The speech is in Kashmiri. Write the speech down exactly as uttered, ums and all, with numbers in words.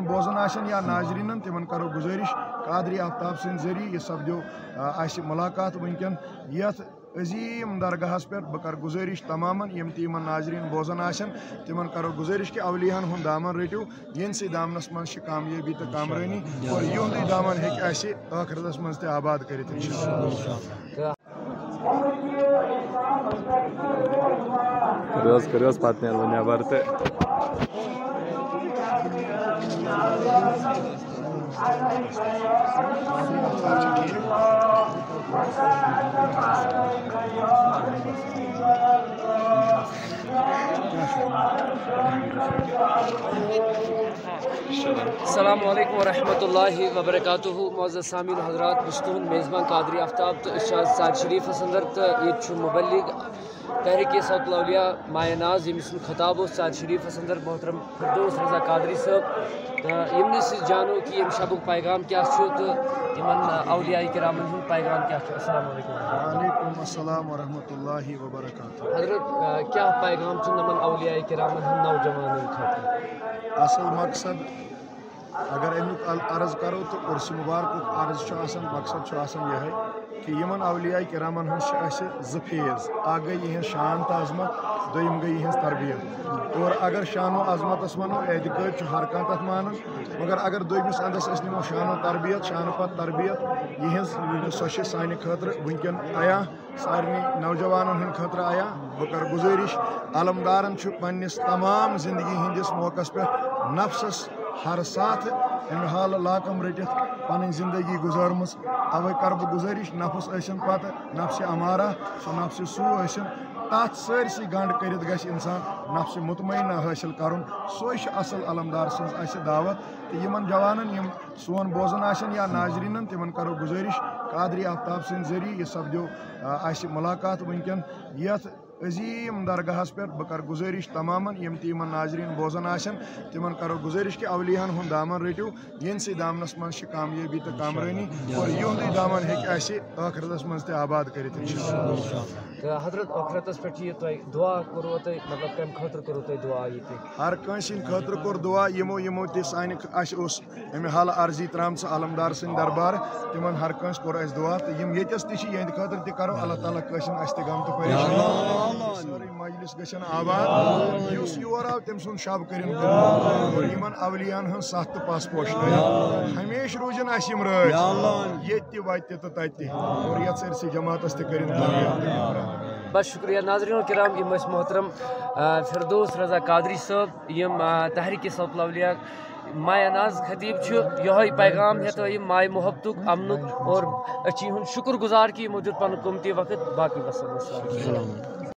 بوزان آسن یا ناظرینن، تِمن کرو گزٲرِش، قادری آفتاب سٕنٛدِ ذٔریعہٕ یہِ سپدیو، آ، اسہِ ملاقات وٕنکیٚن یتھ عظیم درگاہس پٮ۪ٹھ۔ بہٕ کرٕ گزٲرِش تمامن، یِم تہِ یِمن ناظرین بوزان آسن، تِمن کرو گزٲرِش کہِ اولیاہن ہُنٛد دامن رٔٹِو، یِہنٛدسٕے دامنس منٛز چھِ کامیٲبی تہٕ کامرٲنی، اور یِہُنٛدُے دامن ہیٚکہِ اسہِ ٲخرتس منٛز تہِ آباد کٔرِتھ، انشاءاللہ۔ کٔرِو حظ، کٔرِو حظ، پتہٕ نیرو نٮ۪بر تہٕ۔ السلام علیکم ورحمۃ اللہ وبرکاتہ۔ معزز سامعین حضرات، بہٕ چھُس تُہُنٛد میزبان قادری آفتاب، تہٕ أسۍ چھِ آز ژارِ شریٖفَس اندر، تہٕ ییٚتہِ چھُ مبلغ تحریک صوت الاولیاء مایہ ناز، ییٚمہِ سُنٛد خطاب اوس ژارِ شریٖفَس اندر، محترم فردوس رضا قادری صٲب۔ تہٕ یِمنٕے سۭتۍ زانو کہِ ییٚمہِ شبُک پیغام کیٛاہ چھُ تہٕ یِمن اولیاء کرامن ہُنٛد پیغام کیٛاہ چھُ۔ السلام علیکم۔ وعلیکم السلام ورحمۃ اللہ وبرکاتہ۔ حضرت، آ، کیٛاہ پیغام چھُ یِمن اولیاء کرامن ہُنٛد نوجوانن خٲطرٕ؟ اصل مقصد، اگر امیُک ال-، عرض کرو تہٕ عرس مبارکُک عرض چھُ آسان، مقصد چھُ آسان یِہوٚے کہِ یِمن اولیاء کرامن ہٕنٛز چھِ اَسہِ زٕ فیز، اکھ گٔے یِہٕنٛز شان تہٕ عظمت، دوٚیِم گٔے یِہٕنٛز تربیت۔ اور اگر شان و عظمتس ونو، اعتقاد چھُ ہر کانٛہہ تتھ مانان، مگر اگر دوٚیمِس اندس أسۍ نِمو شان و تربیت، شان پتہٕ تربیت یِہٕنٛز، سۄ چھِ سانہِ خٲطرٕ وٕنکیٚن عیاں۔ سارنٕے نوجوانن ہٕنٛدِ خٲطرٕ عیاں۔ بہٕ کرٕ گُزٲرِش، علمدارن چھُ پننِس تمام زندگی ہٕنٛدِس موقعس پٮ۪ٹھ نفسس ہر ساتہٕ امہِ حالہٕ لاکم رٔٹِتھ پنٕنۍ زندگی گُزٲرمٕژ۔ توے کرٕ بہٕ گُزٲرِش، نفس ٲسِن پتہٕ نفسِ امارہ، سُہ نفسِ سوٗ ٲسِن، تتھ سٲرسٕے گنڈ کٔرِتھ گژھِ انسان نفسِ مطمئنہ حٲصِل کرُن۔ سۄے چھِ اصل علمدار سٕنٛز اسہِ دعوت۔ تہٕ یِمن جوانن، یِم سون بوزان آسن یا ناظرینن، تِمن کرو گزٲرِش، قادری آفتاب سٕنٛدِ ذٔریعہٕ یہِ سپدیو، آ، اسہِ ملاقات وٕنکیٚن یتھ عظیم درگاہس پٮ۪ٹھ۔ بہٕ کرٕ گزٲرِش تمامن، یِم تہِ یِمن ناظرین بوزان آسن، تِمن کرو گزٲرِش کہِ اولیاہن ہُنٛد دامن رٔٹِو، یِہنٛدسٕے دامنس منٛز چھِ کامیٲبی تہٕ کامرٲنی، اور یِہُنٛدُے دامن ہیٚکہِ اسہِ ٲخرتس منٛز تہِ آباد کٔرِتھ، انشاءاللہ۔ تہٕ حضرت، ٲخرتس پٮ۪ٹھ یہِ تۄہہِ دعا کوٚروٕ تۄہہِ، مطلب، کمہِ خٲطرٕ کوٚروٕ تۄہہِ دعا ییٚتہِ؟ ہر کٲنٛسہِ ہٕنٛدِ خٲطرٕ کوٚر دعا، یِمو یِمو تہِ سانہِ خ-، اَسہِ اوس اَمہِ حالہٕ عرضی ترٛامژٕ علمدار سٕنٛدِ دربار، تِمن ہر کٲنٛسہِ کوٚر اَسہِ دعا، تہٕ یِم ییٚتٮ۪س تہِ چھِ، یِہٕنٛدِ خٲطرٕ تہِ کرو اللہ تعالیٰ کٲنٛسہِ ہن اَسہِ تہِ غم تہٕ پریشٲنی۔ سٲرٕے مجلس گژھن آباد، یُس یور آو تٔمۍ سُنٛد شب کٔرِن قبول، اور یِمن اولیاہن ہٕنٛز ستھ تہٕ پس پوشنٲیِن۔ ہمیشہٕ روٗزِن اَسہِ یِم رٲضۍ، ییٚتہِ تہِ وتہِ تہِ تہٕ تتہِ تہِ، اور یتھ سٲرسٕے جماعتس تہِ کٔرِن کامیاب تہٕ کامران۔ بس شکریہ ناظرین کرام، یِم ٲسۍ محترم، آ، فردوس رضا قادری صٲب، یِم، آ، تحریک صوت الاولیاء مایہ ناز خطیب چھِ۔ یِہوٚے پیغام ہیٚتھ یِم ماے محبتُک، امنُک، اور أسۍ چھِ یِہُنٛد شُکر گُزار کہِ یِمو دیُت پنُن قۭمتی وقت۔ باقٕے وسلام، السلام علیکم۔